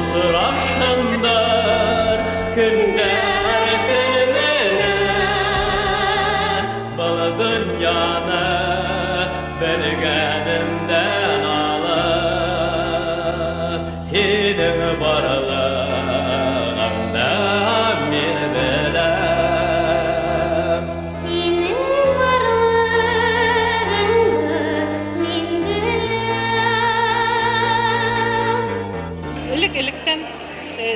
Осрашһындар көндәр төн менән, был донъяны белгәнемдән алып, һинең барлығыңды мин беләм. Һинең барлығыңды мин беләм. Элек-электән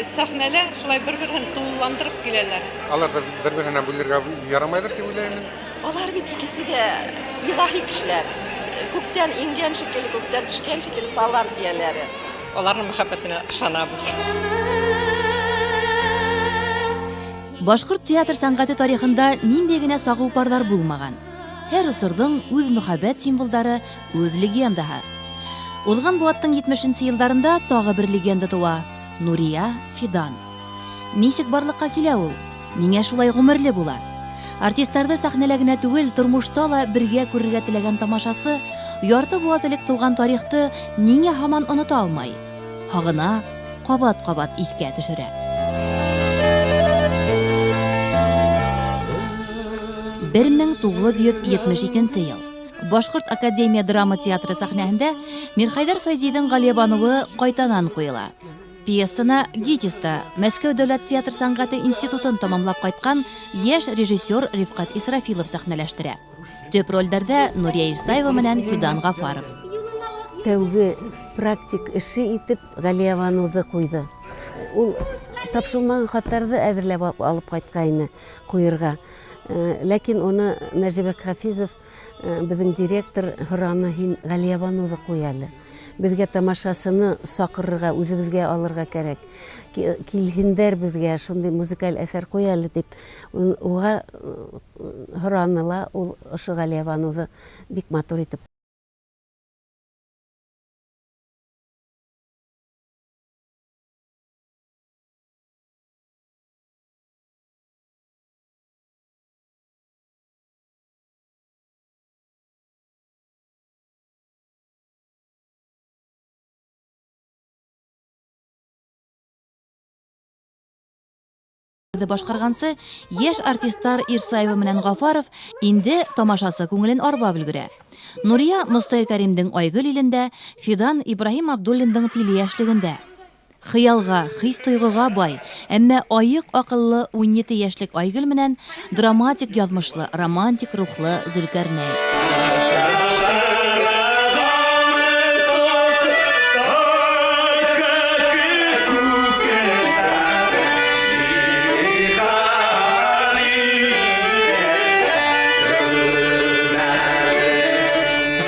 сәхнәлә шулай бер-береһен тулыландырып киләләр. Аларҙы бер-береһенән бүлергә ярамайҙыр тип уйлайым мин. Алар бит икесе дә илаһи кешеләр. Күктән ингән шикелле, күктән төшкән шикелле талант ияләре. Аларның мөхәббәтенә ышанабыз. Башҡорт театр сәнғәте тарихында ниндәй генә сағыу парҙар булмаған. Һәр осорҙоң үҙ мөхәббәт символдары, үҙ легендаһы. Уҙған быуаттың етмешенсе йылдарында тағы бер легенда тыуа — Нурия Фидан. Нисек барлыҡҡа килә ул? Ниңә шулай ғүмерле була? Артистарҙы сәхнәлә генә түгел, тормошта ла бергә күрергә теләгән тамашасы ярты быуат элек тыуған тарихты ниңә һаман онота алмай? Һағына, ҡабат-ҡабат иҫкә төшөрә. 1972 йыл. Башҡорт академия драма театры сәхнәһендә Мирхәйҙәр Фәйзиҙең Ғәлиәбаныуы ҡайтанан ҡуйыла. Пьесаны ГИТИСта Мәскәү дәүләт театр сәнғәте институтын тамамлап ҡайтҡан йәш режиссер Рифҡәт Исрафилов сәхнәләштерә. Төп ролдәрҙә Нурия Ирсаева менән Фидан Ғафаров. Тәүге практик эше итеп Ғәлиәбаныуҙы ҡуйҙы. Ул тапшырылмаған хаттарҙы әҙерләп алып ҡайтҡайны ҡуйырға. Ләкин уны Нәжибәк Хафизов, беҙҙең директор, һораны: һин Ғәлиәбаныуҙы ҡуй әле. Беҙгә тамашасыны саҡырырға, үҙебеҙгә алырға кәрәк. Килһендәр беҙгә, шундай музыкаль әҫәр ҡуй әле тип. Уға һораны ла, ул ошо Ғәлиәбаныуҙы бик матур итеп башҡарғансы, йәш артистар Ирсаева менән Ғафаров инде тамашасы күңелен арбап өлгөрә. Нурия Мостай Кәримдең Айгөл илендә, Фидан Ибраһим Абдуллиндың Тиле йәшлегендә. Хыялға, хис-тойғоға бай, әммә айыҡ аҡыллы 17 йәшлек Айгөл менән драматик яҙмышлы, романтик рухлы Зөлкәрнәй.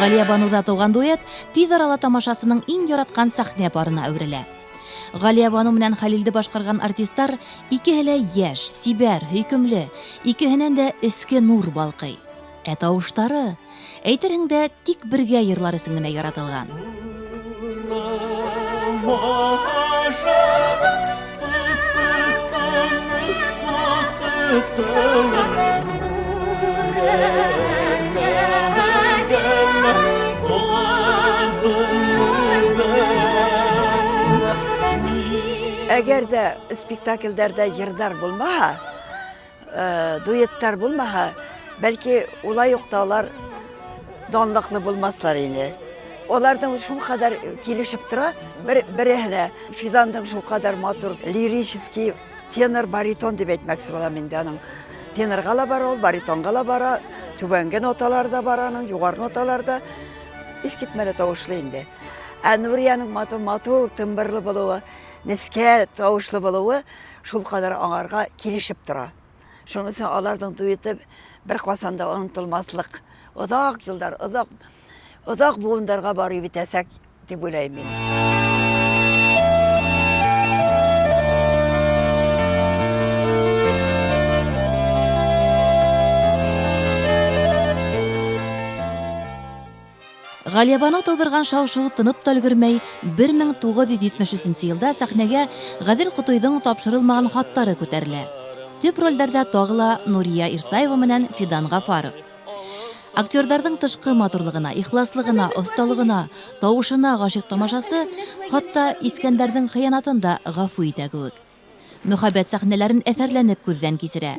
Ғәлиәбаныуҙа тыуған дуэт тиҙ арала тамашасының иң яратҡан сәхнә парына әүерелә. Ғәлиәбаныу менән Хәлилде башҡарған артистар икеһе лә йәш, сибәр, һөйкөмлө, икеһенән дә эске нур балҡый. Ә тауыштары, әйтерһең дә, тик бергә йырлар өсөн генә яратылған. Әгәр ҙә спектаклдәрҙә йырҙар булмаһа, дуэттар булмаһа, бәлки улай уҡ та улар данлыҡлы булмаҫлар ине. Уларҙың шул ҡәҙәр килешеп тора, береһенә Фидандың шул ҡәҙәр матур лирический тенор баритон тип әйтмәксе булам инде аның. Тенорға ла бара ул, баритонға ла бара, түбәнге ноталар ҙа бар аның, юғары ноталар ҙа. Иҫ китмәле тауышлы инде. Ә Нурияның матур, матур тымбырлы булыуы, нескә тауышлы булыуы шул ҡәҙәр аңарға килешеп тора. Шуның өсөн аларҙың дуэты бер ҡасан да онотолмаҫлыҡ. Оҙаҡ йылдар, оҙаҡ, оҙаҡ быуындарға барып етәсәк тип уйлайым мин. Ғәлиәбаныу тыуҙырған шау-шыу тынып та өлгөрмәй, 1973 йылда сәхнәгә Ғәҙел Ҡотойҙоң тапшырылмаған хаттары күтәрелә. Төп ролдәрҙә тағы ла Нурия Ирсаева менән Фидан Ғафаров. Актерҙарҙың тышҡы матурлығына, ихласлығына, оҫталығына, тауышына ғашиҡ тамашасы хатта Искәндәрҙең хыянатын да ғәфү итә кеүек. Мөхәббәт сәхнәләрен әҫәрләнеп күҙҙән кисерә.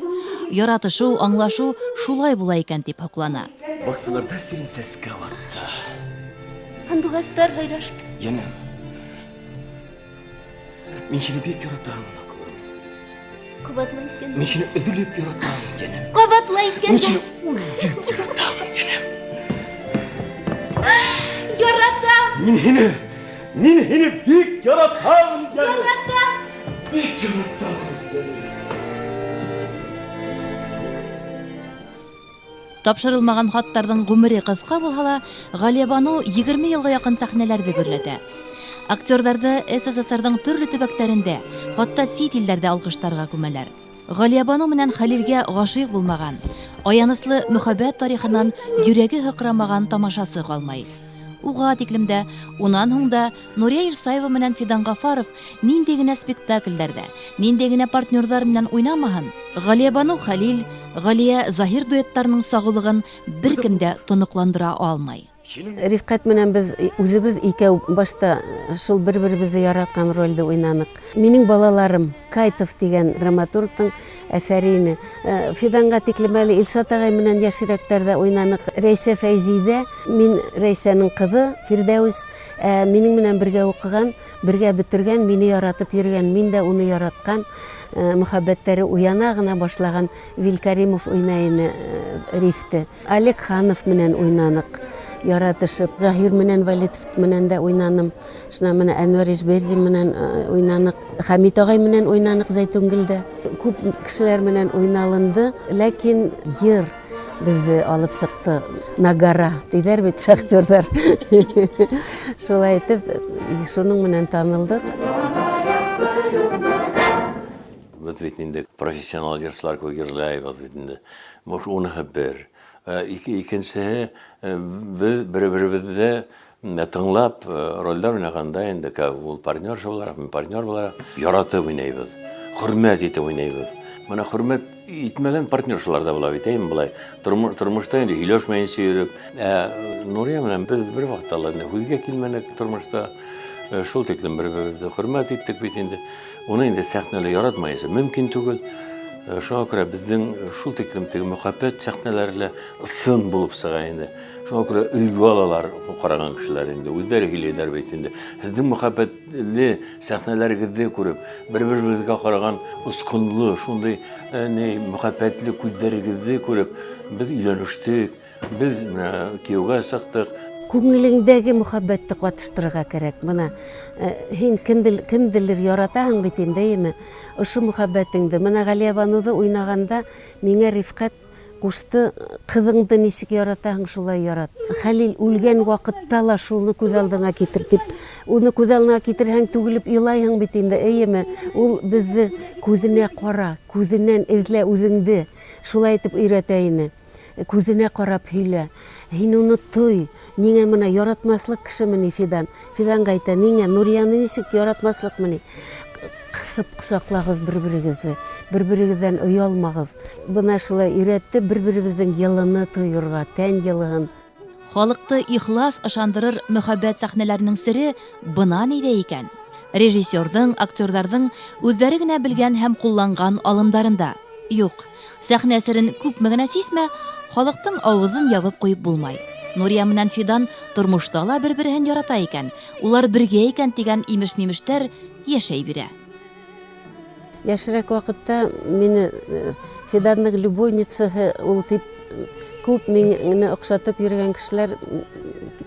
Яратышыу, аңлашыу шулай була икән тип һоҡлана. Баҡсаларҙа сирень сәскә атты. Һандуғастар һайрашты. Йәнем, мин һине бик яратам, аҡылым. Ҡабатла, Искәндәр. Мин һине өҙөлөп яратам, йәнем. Ҡабатла, Искәндәр. Мин һине үлеп яратам, йәнем. Яратам. Мин һине бик яратам, йәнем. Яратам. Бик яратам, йәнем. Тапшырылмаған хаттарҙың ғүмере ҡыҫҡа булһа ла, Ғәлиәбаныу 20 йылға яҡын сәхнәләрҙе гөрләтә. Актерҙарҙы СССРҙың төрлө төбәктәрендә, хатта сит илдәрҙә алҡыштарға күмәләр. Ғәлиәбаныу менән Хәлилгә ғашиҡ булмаған, аяныслы мөхәббәт тарихынан йөрәге һыҡрамаған тамашасы ҡалмай. Уға тиклем дә, унан һуң да Нурия Ирсаева менән Фидан Ғафаров ниндәй генә спектаклдәрҙә, ниндәй генә партнерҙар менән уйнамаһын, Ғәлиәбаныу Хәлил, Ғәлиә Заһир дуэттарының сағыулығын бер кем дә тоноҡландыра алмай. Рифҡәт менән беҙ үҙебеҙ икәү башта шул бер-беребеҙҙе яратҡан ролде уйнаныҡ. Минең балаларым Кайтов тигән драматургтың әҫәре ине. Фиданға тиклем әле Илшат ағай менән йәш йөрәктәрҙә уйнаныҡ. Рәйсә Фәйзиҙә, мин Рәйсәнең ҡыҙы Фирҙәүес, минең менән бергә уҡыған, бергә бөтөргән, мине яратып йөрөгән, мин дә уны яратҡан, мөхәббәттәре уяна ғына башлаған Вил Каримов уйнай ине Рифте. Олег Ханов менән уйнаныҡ, яратышып. Заһир менән Вәлитов менән дә уйнаным. Шунан менән Әнвәр Ишбирҙин менән уйнаныҡ. Хәмит ағай менән уйнаныҡ Зәйтүнгөлдә. Күп кешеләр менән уйналынды, ләкин йыр беҙҙе алып сыҡты. Нагара тиҙәр бит шахтерҙар. Шулай итеп, шуның менән танылдыҡ. Беҙ бит инде профессионал йырсылар кеүек йырлайбыҙ бит инде. Муш уныһы бер. Икенсеһе, беҙ бер-беребеҙҙе тыңлап ролдәр уйнағанда инде ул партнерша булараҡ, мин партнер булараҡ яратып уйнайбыҙ, хөрмәт итеп уйнайбыҙ. Бына хөрмәт итмәгән партнершалар ҙа була бит, әйме былай. Тормошта инде һөйләшмәйенсә йөрөп. Нурия менән беҙ бер ваҡытта ла һүҙгә килмәнек тормошта. Шул тиклем бер-беребеҙҙе хөрмәт иттек бит инде. Уны инде сәхнәлә яратмайынса мөмкин түгел. Шуңа күрә беҙҙең шул тиклем теге мөхәббәт сәхнәләре лә ысын булып сыға инде. Шуңа күрә өлгө алалар ҡараған кешеләр инде, үҙҙәре һөйләйҙәр бит инде. Һеҙҙең мөхәббәтле сәхнәләрегеҙҙе күреп, бер-беребеҙгә ҡараған осҡонло, шундай мөхәббәтле күҙҙәрегеҙҙе күреп, беҙ өйләнештек, беҙ менә кейәүгә сыҡтыҡ. Күңелеңдәге мөхәббәтте ҡатыштырырға кәрәк. Бына һин кемделер яратаһың бит инде, әйеме? Ошо мөхәббәтеңде. Бына Ғәлиәбаныуҙы уйнағанда миңә Рифҡәт ҡушты, ҡыҙыңды нисек яратаһың, шулай ярат. Хәлил үлгән ваҡытта ла шуны күҙ алдыңа китер тип. Уны күҙ алдыңа китерһәң, түгелеп илайһың бит инде, әйеме? Ул беҙҙе күҙенә ҡара, күҙенән эҙлә үҙеңде. Шулай итеп өйрәтә ине. Күҙенә ҡарап һөйлә. Һин уны той. Ниңә бына яратмаҫлыҡ кешеме ни Фидан? Фиданға әйтә, ниңә Нурияны нисек яратмаҫлыҡмы ни? Ҡыҫып ҡосаҡлағыҙ бер-берегеҙҙе, бер-берегеҙҙән оялмағыҙ. Бына шулай өйрәтте бер-беребеҙҙең йылыны тойорға, тән йылыһын. Халыҡты ихлас ышандырыр мөхәббәт сәхнәләренең сере бына ниҙә икән. Режиссерҙың, актерҙарҙың үҙҙәре генә белгән һәм ҡулланған алымдарында. Юҡ, сәхнә серен күпме генә сисмә, халыҡтың ауыҙын ябып ҡуйып булмай. Нурия менән Фидан тормошта ла бер-береһен ярата икән, улар бергә икән тигән имеш-мимештәр йәшәй бирә. Йәшерәк ваҡытта мине Фидандың любовницаһы ул тип күп мине оҡшатып йөрөгән кешеләр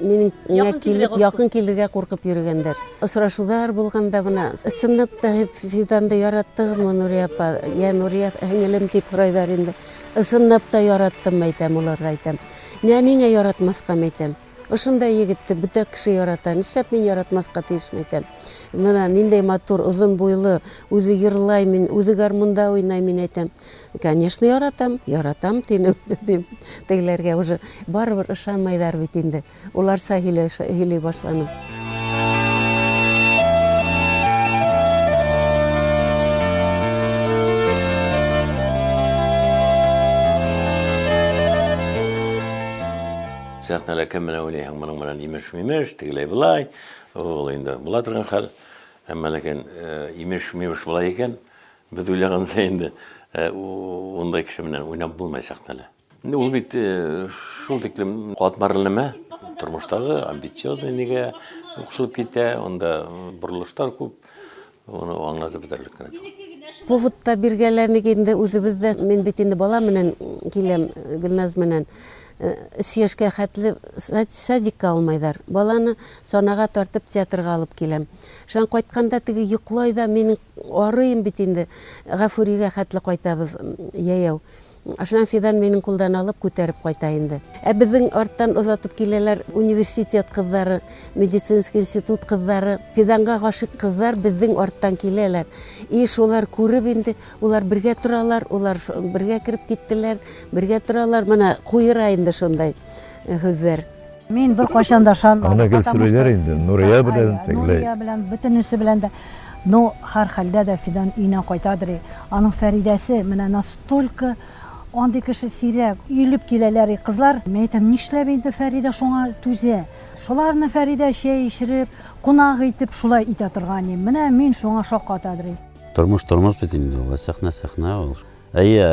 минең килеп яҡын килергә ҡурҡып йөрөгәндәр. Осрашыуҙар булғанда бына ысынлап та Фиданды яраттығымы, Нурия апа, йә Нурия һеңлем тип һорайҙар инде. Ысынлап та яраттым, әйтәм, уларға әйтәм. Ниңә яратмаҫҡа, әйтәм. Ошондай егетте бөтә кеше ярата, нишләп мин яратмаҫҡа тейешмен, әйтәм. Бына ниндәй матур, оҙон буйлы, үҙе йырлай, мин үҙе гармунда уйнай, мин әйтәм. Конечно, яратам, яратам тинем, тим. Тегеләргә уже барыбер ышанмайҙар бит инде. Уларса һөйләй башланым. Сәхнәлә кем менән уйнайһың, моның менән имеш-мимеш, тегеләй былай. Ул инде була торган хәл. Әмма ләкин имеш-мимеш була икән, беҙ уйлағанса инде ундай кеше менән уйнап булмай сәхнәлә. Ул бит шул тиклем ҡатмарлы нәмә, тормоштағы амбициозный нигә ҡушылып китә, унда боролоштар күп, уны аңлатып бөтәрлек кенә түгел. Повод та биргәләнек инде үҙебеҙ ҙә. Мин бит инде бала менән киләм, Гөлназ менән. 3 йәшкә хәтле садикка алмайҙар. Баланы санаға тартып театрға алып киләм. Шунан ҡайтҡанда теге йоҡлай ҙа, минең арыйым бит инде. Ғафуригә хәтле ҡайтабыҙ йәйәү. Шунан Фиҙан минең ҡулдан алып күтәреп ҡайта инде. Ә беҙҙең арттан оҙатып киләләр университет ҡыҙҙары, медицинский институт ҡыҙҙары. Фиҙанға ғашиҡ ҡыҙҙар беҙҙең арттан киләләр. И шулар күреп инде, улар бергә торалар, улар бергә кереп киттеләр, бергә торалар. Мына ҡуйыра инде шундай һүҙҙәр. Мин бер ҡасан да ышанманым. Ана гел сүрәйләр инде, Нурия белән, тегеләй. Нурия белән, бөтөнөсө белән дә. Но һәр хәлдә дә Фиҙан өйөнә ҡайтадыр. Аның Фәридәсе менә настолько андый кеше сирәк, өелеп киләләр ҡызлар. Мин әйтәм, нишләп инде Фәриҙә шуңа түзә? Шуларны Фәриҙә чәй эшереп, ҡунаҡ итеп шулай итә торған. Менә мин шуңа шаҡ ҡатадыр. Тормош тормош бит инде ул, сәхнә сәхнә ул. Әйе,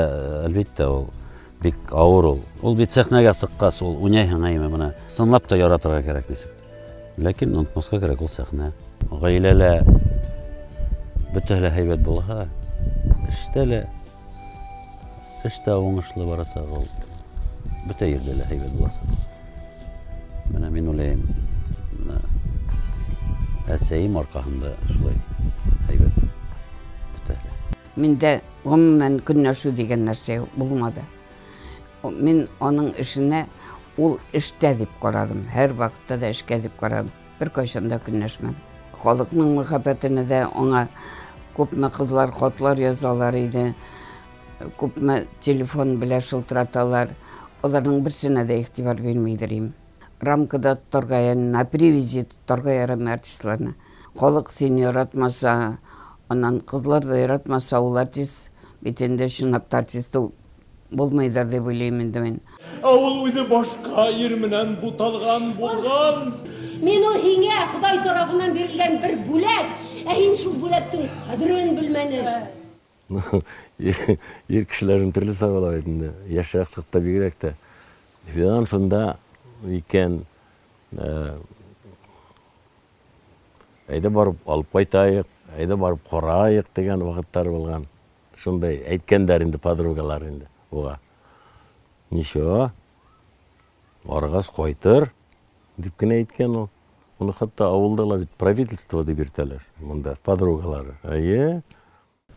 әлбиттә ул бик ауыр ул. Ул бит сәхнәгә сыҡҡас, ул уйнайһың әйме бына. Сынлап та яратырға кәрәк нисек. Ләкин онотмаҫҡа кәрәк ул сәхнә. Ғаиләлә бөтәһе лә һәйбәт булһа, эштә лә эш тә уңышлы барасаҡ ул. Бөтә ерҙә лә һәйбәт буласаҡ. Менә мин уйлайым, менә әсәйем арҡаһында шулай һәйбәт бөтәһе лә. Миндә ғөмүмән көнләшеү тигән нәрсә булманы. Мин аның эшенә ул эштә тип ҡараным, һәр ваҡытта да эшкә тип ҡараным. Бер ҡасан да көнләшмәнем. Халыҡның мөхәббәтенә дә аңа күпме ҡыҙлар хатлар язалар ине, күпме телефон белән шылтыраталар. Уларның берсенә дә игътибар бирмәйҙер инем. Рамкада тоторға, ягъни на привязи тоторға ярамай артистларны. Халыҡ һине яратмаса, анан ҡыҙлар ҙа яратмаса, ул артист бит инде чынлап та артист булмайҙыр тип уйлайым инде мин. Ә ул үҙе башҡа ир менән буталған булған. Мин ул һиңә Хоҙай тарафынан бирелгән бер бүләк, ә һин шул бүләктең ҡәҙерен белмәнең. Ир кешеләрен төрлө сағыла бит инде. Йәшерәк саҡта бигерәк тә. Фиҙан шунда икән, әйҙә барып алып ҡайтайыҡ, әйҙә барып ҡарайыҡ тигән ваҡыттар булған. Шундай әйткәндәр инде подругалар инде уға. Ничего, барғас ҡайтыр, тип кенә әйткән ул. Уны хатта ауылда ла бит правительство тип йөрөтәләр монда подругалары. Әйе.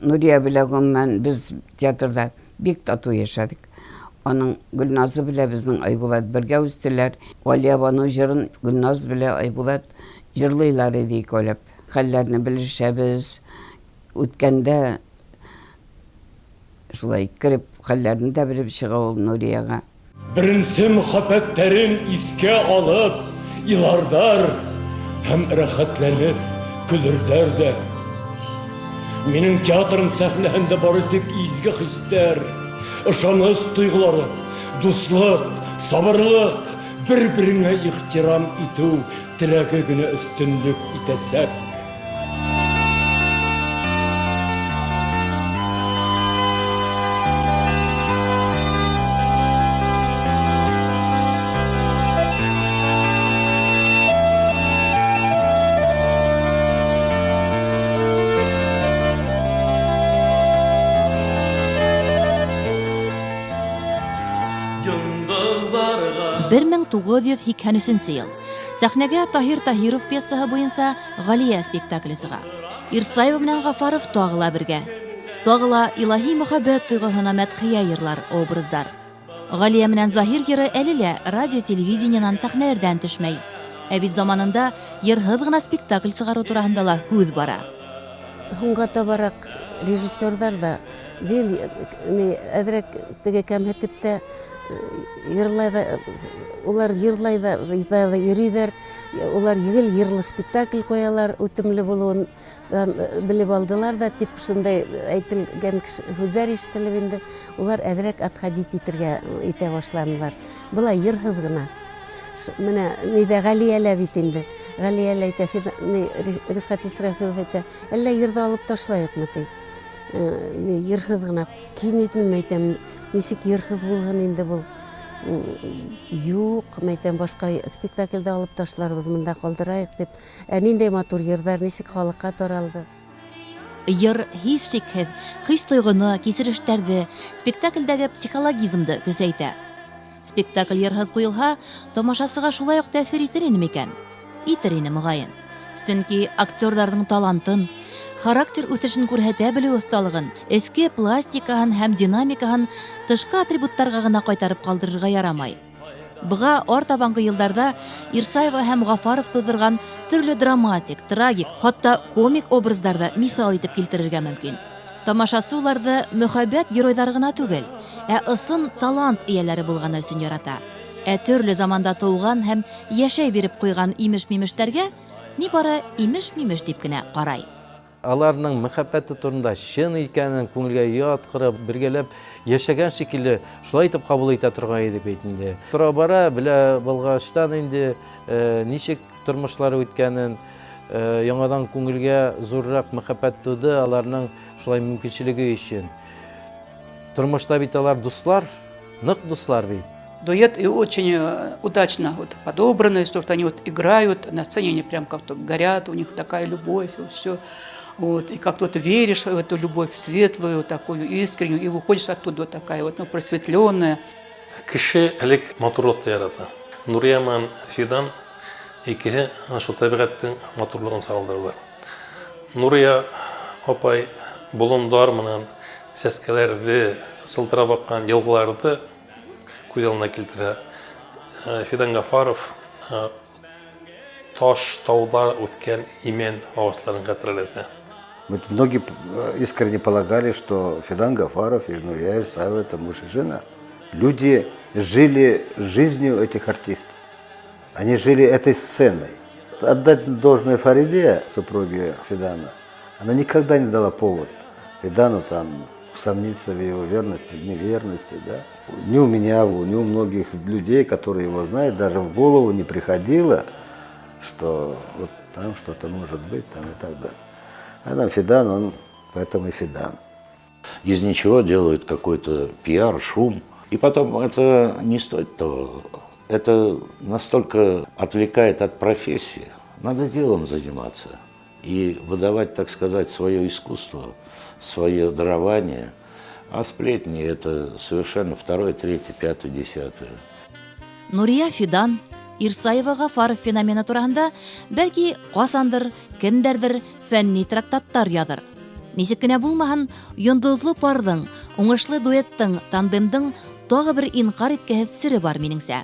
Нурия белән гомумән беҙ театрҙа бик татыу йәшәнек. Аның Гөлназы белән беҙҙең Айбулат бергә үҫтеләр. Ғалия Баныу йырын Гөлназ белән Айбулат йырлыйлар ине икәүләп. Хәлләрне белешәбеҙ. Үткәндә шулай кереп хәлләрне дә белеп сыға ул Нурияға. Беренсе мөхәббәттәрен иҫкә алып, иларҙар һәм рәхәтләнеп көлөрҙәр ҙә. Минең театрым сәхнәһендә бары тик изге хистәр, ышаныс тойғолары, дуҫлыҡ, сабырлыҡ, бер-береңә ихтирам итеү теләге генә өҫтөнлөк итәсәк. Бер мең туғыҙ йөҙ һикһән өсөнсө йыл. Сәхнәгә Таһир Таһиров пьесаһы буйынса Ғалиә спектакле сыға. Ирсаева менән Ғафаров тағы ла бергә. Тағы ла илаһи мөхәббәт тойғоһона мәдхиә йырлар, образдар. Ғалиә менән Заһир йыры әле лә радио телевидениенан сәхнәләрҙән төшмәй. Ә бит заманында йырһыҙ ғына спектакль сығарыу тураһында ла һүҙ бара. Һуңға табараҡ режиссерҙар ҙа гел әҙерәк теге кәмһетеп тә йырлай ҙа, улар йырлай ҙа, йөрөйҙәр, улар гел йырлы спектакль ҡуялар, үтемле булыуын белеп алдылар ҙа, тип шундай әйтелгән һүҙҙәр ишетелеп инде, улар әҙерәк отходить итергә итә башланылар. Былай йырһыҙ ғына. Менә нидә Ғәлиә лә бит инде. Ғәлиә лә әйтә, Рифҡәт Исрафилов әйтә, әллә йырҙы алып ташлайыҡмы ти. Йырһыҙ ғына килмәйтем, әйтәм, нисек йырһыҙ булһын инде был. Юҡ, әйтәм, башҡа спектаклде алып ташларбыҙ, бында ҡалдырайыҡ тип. Ә ниндәй матур йырҙар, нисек халыҡҡа таралды. Йыр һис шикһеҙ хис-тойғоно, кисерештәрҙе, спектаклдәге психологизмды көсәйтә. Спектакль йырһыҙ ҡуйылһа, тамашасыға шулай уҡ тәьҫир итер ине микән? Итер ине, моғайын. Сөнки актерҙарҙың талантын, характер үҫешен күрһәтә белеү оҫталығын, эске пластикаһын һәм динамикаһын тышҡы атрибуттарға ғына ҡайтарып ҡалдырырға ярамай. Быға артабанғы йылдарҙа Ирсаева һәм Ғафаров тыуҙырған төрлө драматик, трагик, хатта комик образдарҙы миҫал итеп килтерергә мөмкин. Тамашасы уларҙы мөхәббәт геройҙары ғына түгел, ә ысын талант эйәләре булғаны өсөн ярата. Ә төрлө заманда тыуған һәм йәшәй биреп ҡуйған имеш-мимештәргә ни бары имеш-мимеш тип кенә ҡарай. Аларның мөхәббәте турында чын икәнен күңелгә ятҡырып, бергәләп йәшәгән шикелле шулай итеп ҡабул итә торған иде бит инде. Тора бара белә булғастан инде ничек тормошлары үткәнен, яңадан күңелгә зуррак мөхәббәт туды аларның шулай мөмкинчелеге өчен. Тормошта бит алар дуслар, нык дуслар бит. Дуэт и очень удачно вот подобранный, то, что они вот играют, на сцене они прям как-то горят, у них такая любовь, и все. Вот, и как-то вот веришь в эту любовь светлую, такую искреннюю, и выходишь оттуда вот такая вот, ну, просветленная. Кеше элек матурлыҡты ярата. Нурия менән Фидан икеһе шул тәбиғәттең матурлығын сағылдыралар. Нурия апай болондар менән сәскәләрҙе, сылтырап аҡҡан йылғаларҙы күҙ алдына килтерә. Фидан Ғафаров таш тауҙар үҫкән имән ағастарын хәтерләтә. Многие искренне полагали, что Фидан Гафаров и Нурия Исаева – это муж и жена. Люди жили жизнью этих артистов. Они жили этой сценой. Отдать должное Фариде, супруге Фидана, она никогда не дала повод Фидану там усомниться в его верности, в неверности. Да? Ни у меня, ни у многих людей, которые его знают, даже в голову не приходило, что вот там что-то может быть там и так далее. А там Фидан, он поэтому и Фидан. Из ничего делают какой-то пиар, шум. И потом это не стоит того. Это настолько отвлекает от профессии. Надо делом заниматься и выдавать, так сказать, свое искусство, свое дарование. А сплетни – это совершенно второе, третье, пятое, десятое. Нурия Фидан, Ирсаева Ғафаров феномены тураһында бәлки ҡасандыр, кемдәрҙер фәнни трактаттар яҙыр. Нисек кенә булмаһын, йондоҙло парҙың, уңышлы дуэттың, тандемдың тағы бер инҡар иткеһеҙ сере бар минеңсә.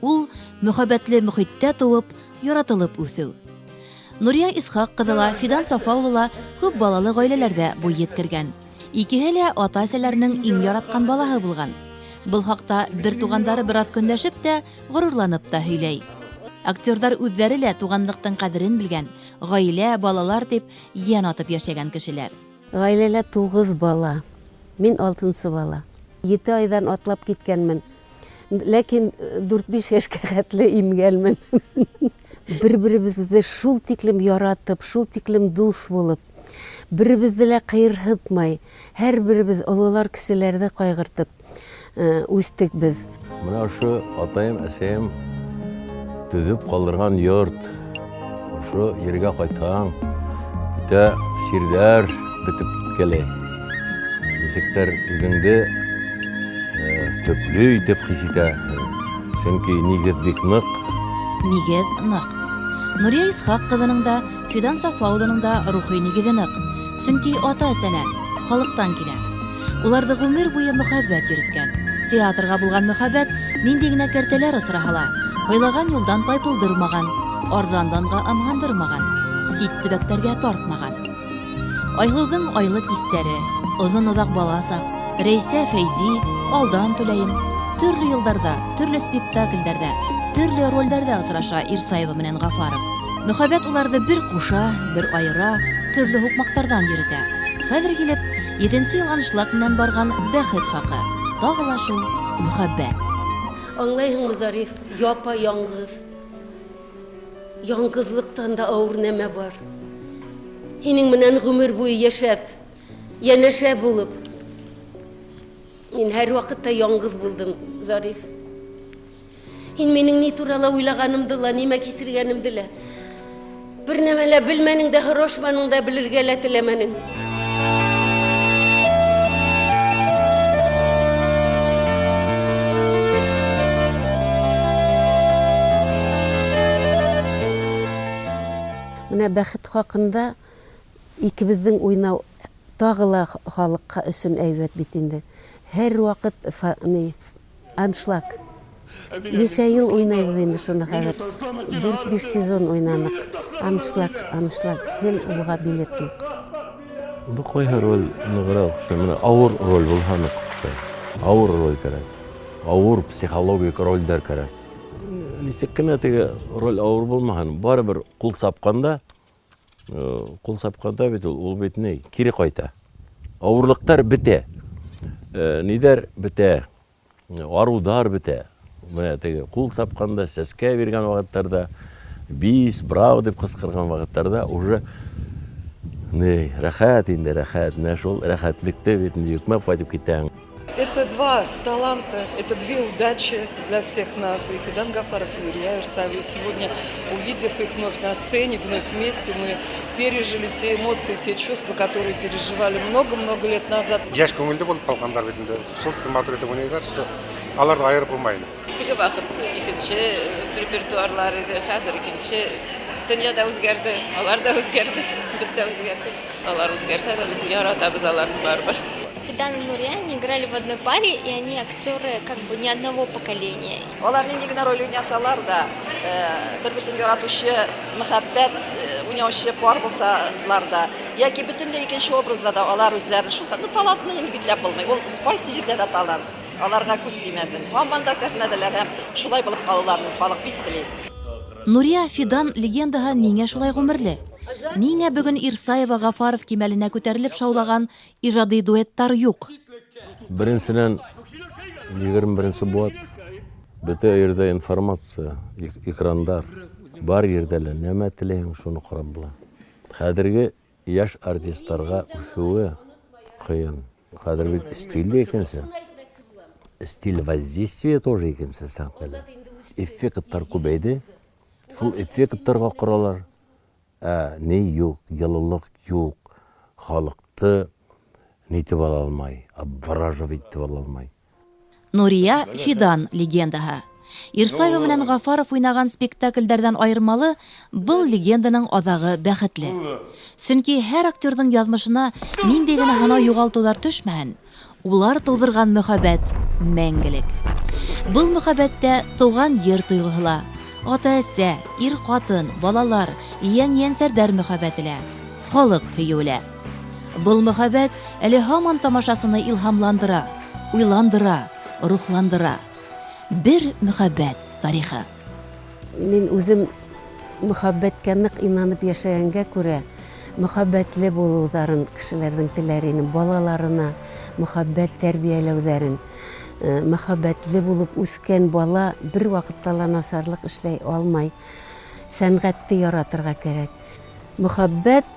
Ул мөхәббәтле мөхиттә тыуып, яратылып үҫеү. Нурия Исхаҡ ҡыҙы ла, Фидан Сафа улы ла күп балалы ғаиләләрҙә буй еткергән. Икеһе лә ата-әсәләренең иң яратҡан балаһы булған. Был хаҡта бер туғандары бер аҙ көнләшеп тә, ғорурланып та һөйләй. Актерҙар үҙҙәре лә туғанлыҡтың ҡәҙерен белгән, ғаилә, балалар тип йән атып йәшәгән кешеләр. Ғаиләлә 9 бала, мин 6-нсы бала. 7 айҙан атлап киткәнмен. Ләкин 4-5 йәшкә хәтле имгәнмен. Бер-беребеҙҙе шул тиклем яратып, шул тиклем дуҫ булып, беребеҙҙе лә ҡыйырһытмай, һәр беребеҙ ололар кеселәрҙе ҡайғыртып үҫтек беҙ. Бына ошо атайым, әсәйем төҙөп ҡалдырған йорт, ошо ергә ҡайтһаң, бөтә сирҙәр бөтөп киткәләй. Нисектер үҙеңде төплө итеп хис итә. Сөнки нигеҙ бик ныҡ. Нигеҙ ныҡ. Нурия Исхаҡ ҡыҙының да, Фидан Сафа улының да рухи нигеҙе ныҡ. Сөнки ата-әсәнән, халыҡтан килә. Уларҙы ғүмер буйы мөхәббәт йөрөткән. Театрға булған мөхәббәт ниндәй генә кәртәләр осраһа ла, һайлаған юлдан тайпылдырмаған, арзанданға ымһындырмаған, сит төбәктәргә тартмаған. Айһылыуҙың айлы кистәре, оҙон-оҙаҡ бала саҡ, Рәйсә Фәйзи, алдан түләйем. Төрлө йылдарҙа, төрлө спектаклдәрҙә, төрлө ролдәрҙә осраша Ирсаева менән Ғафаров. Мөхәббәт уларҙы бер ҡуша, бер айыра, төрлө һуҡмаҡтарҙан йөрөтә. Хәҙер килеп, 7-нсе йыл аншлаг менән барған бәхет хаҡы. Тағы ла шул мөхәббәт. Аңлайһыңмы, Зариф, япа яңғыҙ. Яңғыҙлыҡтан да ауыр нәмә бар. Һинең менән ғүмер буйы йәшәп, йәнәшә булып, мин һәр ваҡытта яңғыҙ булдым, Зариф. Һин минең ни турала уйлағанымды ла, нимә кисергәнемде лә бер нәмә лә белмәнең дә, һорашманың да, белергә лә теләмәнең. Менә бәхет хаҡында икебеҙҙең уйнау тағы ла халыҡҡа өсөн әйбәт бит инде. Һәр ваҡыт аншлаг. Нисә йыл уйнайбыҙ инде шуны хәҙер. 4-5 сезон уйнаныҡ. Аншлаг, аншлаг. Һел уға билет юҡ. Был ҡайһы роль нығыраҡ оҡшай? Менә ауыр роль булһа ныҡ оҡшай. Ауыр роль кәрәк. Ауыр психологик ролдәр кәрәк. Нисек кенә теге роль ауыр булмаһын, барыбер ҡул сапҡанда, ҡул сапҡанда бит ул бит ни, кире ҡайта. Ауырлыҡтар бөтә. Ниҙәр бөтә? Арыуҙар бөтә. Менә теге ҡул сапҡанда, сәскә биргән ваҡыттарҙа, бис, браво тип ҡысҡырған ваҡыттарҙа уже ни, рәхәт инде, рәхәт. Менә шул рәхәтлекте бит инде йөкмәп ҡайтып китәһең. Это два таланта, это две удачи для всех нас. И Фидан Гафаров, и Нурия Эрсаева. И сегодня, увидев их вновь на сцене, вновь вместе, мы пережили те эмоции, те чувства, которые переживали много-много лет назад. Йәш күңелле булып ҡалғандар бит инде. Шул матур итеп уйнайҙар, что аларҙы айырып булмай. Теге ваҡыт икенсе репертуарлар иде, хәҙер икенсе. Донъя да үҙгәрҙе, алар да үҙгәрҙе, беҙ ҙә үҙгәрҙек. Алар үҙгәрсә лә, беҙ яратабыҙ аларны барыбер. Фидан и Нурия, они играли в одной паре, и они актеры как бы не одного поколения. Алар нинди генә роль уйнасалар да, бер-берсен яратучы, мөхәббәт уйнаучы пар булсалар да, яки бөтенләй икенче образда да алар үзләрен шул хәтле талантны инде бикләп булмый. Ул кайсы җирдә дә талант. Аларга күз тимәсен. Һаман да сәхнәдәләр һәм шулай булып калуларын халык бик тели. Нурия Фидан легендаһы ниңә шулай ғүмерле? Ниңә бөгөн Ирсаева Гафаров кимәленә күтәрелеп шаулаған ижади дуэттар юҡ? Беренсенән, 21-нсе быуат, бөтә ерҙә информация, экрандар, бар ерҙә лә нәмә теләйһең, шуны ҡарап була. Хәҙерге йәш артисттарға үҫеүе ҡыйын. Хәҙер бит стиль дә икенсе. Стиль воздействия тоже икенсе сәхнәлә. Эффекттар күбәйҙе. Шул эффекттарға ҡоралар. Ни юҡ, йылылыҡ юҡ, халыҡты нитеп ала алмай, обвораживать итеп ала алмай. Нурия Фидан легендаһы. Ирсаева менән Гафаров уйнаған спектаклдәрҙән айырмалы, был легенданың аҙағы бәхетле. Сөнки һәр актерҙың яҙмышына ниндәй генә һынау юғалтыуҙар төшмәһен, улар тыуҙырған мөхәббәт мәңгелек. Был мөхәббәттә тыуған ер тойғоһо ла, ата-әсә, ир-ҡатын, балалар, йән-йәнсәрҙәр мөхәббәте лә, халыҡ һөйөүе лә. Был мөхәббәт әле һаман тамашасыны илһамландыра, уйландыра, рухландыра. Бер мөхәббәт тарихы. Мин үҙем мөхәббәткә ныҡ инанып йәшәгәнгә күрә, мөхәббәтле булыуҙарын кешеләрҙең теләр инем, балаларына мөхәббәт тәрбиәләүҙәрен. Мөхәббәтле булып үҫкән бала бер ваҡытта ла насарлыҡ эшләй алмай. Сәнғәтте яратырға кәрәк. Мөхәббәт,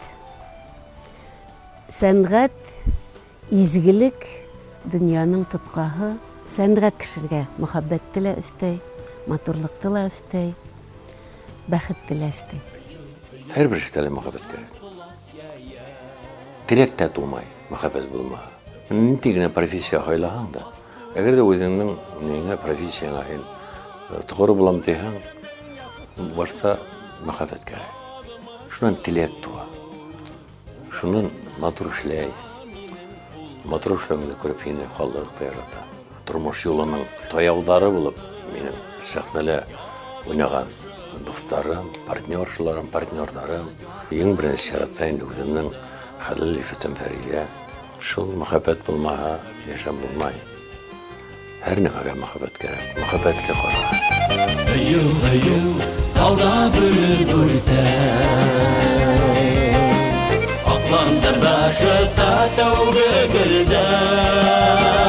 сәнғәт, изгелек донъяның тотҡаһы. Сәнғәт кешегә мөхәббәтте лә өҫтәй, матурлыҡты ла өҫтәй, бәхетте лә өҫтәй. Һәр бер эштә лә мөхәббәт кәрәк. Теләк тә тыумай, мөхәббәт булмаһа. Ниндәй генә профессия һайлаһаң да, әгәр ҙә үҙеңдең ниңә профессияңа һин тоғро булам тиһәң, башта мөхәббәт кәрәк. Шунан теләк тыуа. Шунан матур эшләй. Матур эшләүеңде күреп һине халыҡ та ярата. Тормош юлының таяуҙары булып минең сәхнәлә уйнаған дуҫтарым, партнершыларым, партнерҙарым. Иң беренсе сиратта инде үҙемдең хәләл ефетем Фәриҙә. Шул мөхәббәт булмаһа, йәшәп булмай. Һәр нәмәгә мөхәббәт кәрәк. Мөхәббәтле ҡарарға. Һөйөү, һөйөү, тауҙа бөрө бүртә. Аҡландар башы та тәүге гөлдәр.